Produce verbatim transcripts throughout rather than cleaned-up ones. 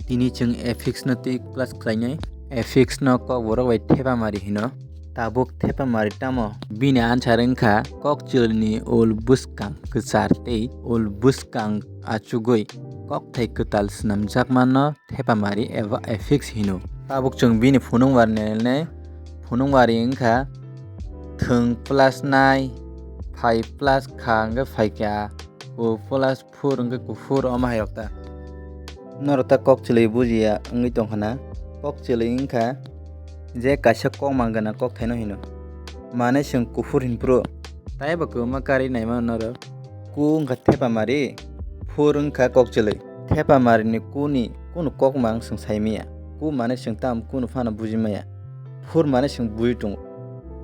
Tini chwng affix no twi class khlainai. Affix no kokborok bai thepamari hino. Tabuk thepamari tamo? Bini answer wngkha kokchwlwini ul bwskang kwchar tei ul bwskang achugwi kokthai kwtal swnamjakmano thepamari eba affix hino. Tabuk chwng bini phunukmari nainai. Phunukmari wngkha thwng plus nai, phai plus kha hwnkhe phaikha, ku plus phur hwnkhe kuphur, omo hairok ta. Norok ta kokchwlwi bujiya wngwi tongkha na? Kokchwlwi wngkha je kaisa kokma gwnang kokthaino hino. Mane chwng kuphur hinphuru taibo kwbangma karwi naimano norok. Ku wngkha thepamari, phur wngkha kokchwlwi. Thepamarini kuni kunu kokma wng chwng saimaya. Ku mane chwng tamo kunu phano bujimaya. Phur mane chwng buji tongo.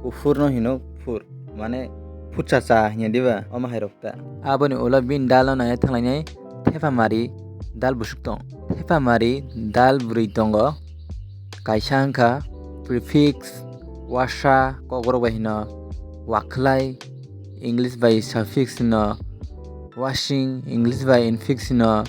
Kuphurno hino phur, mane phutsa cha hinya diba, omo hairok ta. Aboni ulo bini dalno nai thanglainai thepamari dal busuk tong. Thepamari dal bwrwi tongo. Kaisa wngkha prefix, wasa, kokborok bai hino wakhlai, English bai suffix hino wasing, English bai infix hino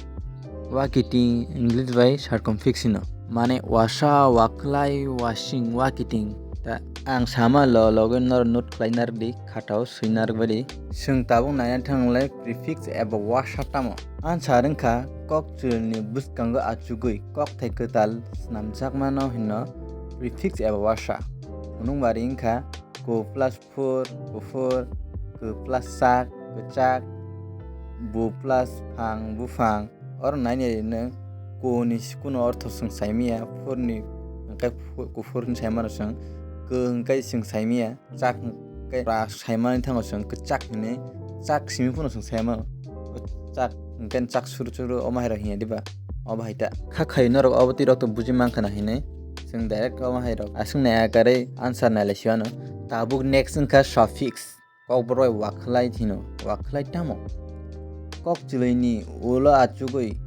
wakiting, English bai circumfix hino. Mane wasa, wakhlai, wasing, wakiting. Ta ang sama lo loge nor note khlai narwkdi, khatao swi narwkbaidi. Chwng tabuk naina thanglai prefix eba wasa tamo? Answer wngkha kokchwlwini bwskango achugwi kokthai kwtal swnamjakmano hino prefix eba wasa. Phunukmari wngkha ku plus phur, kuphur, ku plus sak, kwchak, bu plus phang, buphang. Oro nainai rino ku ni kuno ortho chwng saimaya, phur ni hwnkhe phu-, kuphur hinwi saimano chwng, ku hwnkhe chwng saimaya, chak hwnkhe pura saimani thango chwng kwchak hinwi, chak simi phano chwng saimano. Chak hwnkhe chak suru suru omo hairok hinya diba? Obo hai ta. Kha khayo norok obo twi rok to buji mankha na hinwi. Chwng direct omo hai rok aswk nai akarwi answer nai lai si ano. Tabuk next wngkha suffix. Kokborok bai wakhlai hino. Wakhlai tamo? Kokchwlwini ulo achugwi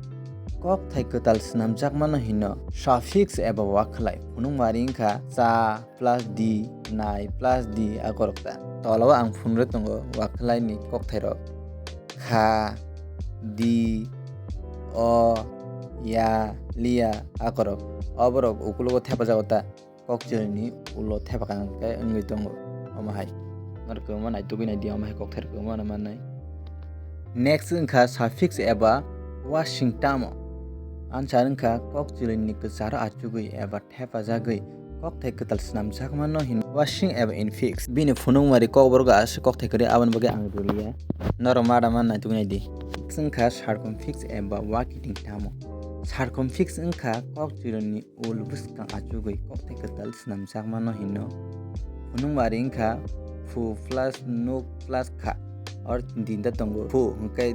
kokthai kwtal swnamjakmano hino suffix eba wakhlai. Phunukmari wngkha cha plus di, nai plus di akorok ta. Tolao ang phunugwi tongo wakhlaini kokthairok. Kha, di, o, ya, liya akorok. Oborok ukulogo thepajago ta, kokchwlwini ulo thepakang khe wngwi tongo. Omo hai norok kwbangma naitugwi naidi, omo hai kokthairok kwbangma no mannai. Next wngkha suffix eba wasing tamo? Answer wngkha kokchwlwini kwcharo achugwi eba thepajagwi kokthai kwtal swnamjakmano hino wasing eba infix. Bini phunukmari kokborok aswk kokthai kwrwi, aboni bagwi ang rwliya. Norok ma da ma naitugwi naidi. Wngkha circumfix eba wakiting tamo? Circumfix wngkha kokchwlwini ul bwskang achugwi kokthai kwtal swnamjakmano hino. Phunukmari wngkha phu plus nuk plus kha. Or tinta tongo. Phu hwnkhe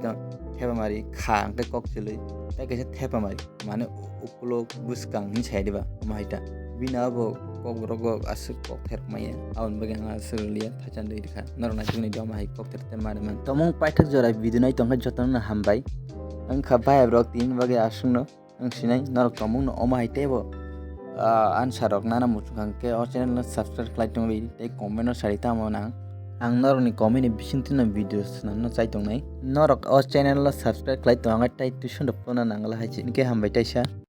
thepamari, kha hwnkhe kokchwlwi, tei kaisa thepamari. Mane u-, ukulok bwskang hinwi saya diba, omo hai ta. Bini abo kokborok aswk kokthairok maya, aboni bagwi ang aswk rwliya, thaisa dui rwkha. Norok naitugwi naidi omo hai kokthairok tei mari man. Tomung paithak jora video nai tongkha jotono hambai. Wngkha bayap rok tini bagwi aswkno wng sinai, norok tomungno omo hai teibo, ah, answer rok nana muchung kha hwnkhe o channel no subscribe khlai tongdi tei comment no sari tamo nang. Ang norokni comment ni bisingtwi no video swnamno chai tongnai. Norok o channel no subscribe khlai tong, ang tei tuition rok pono nangla hai se. Hwnkhe hambai taisa.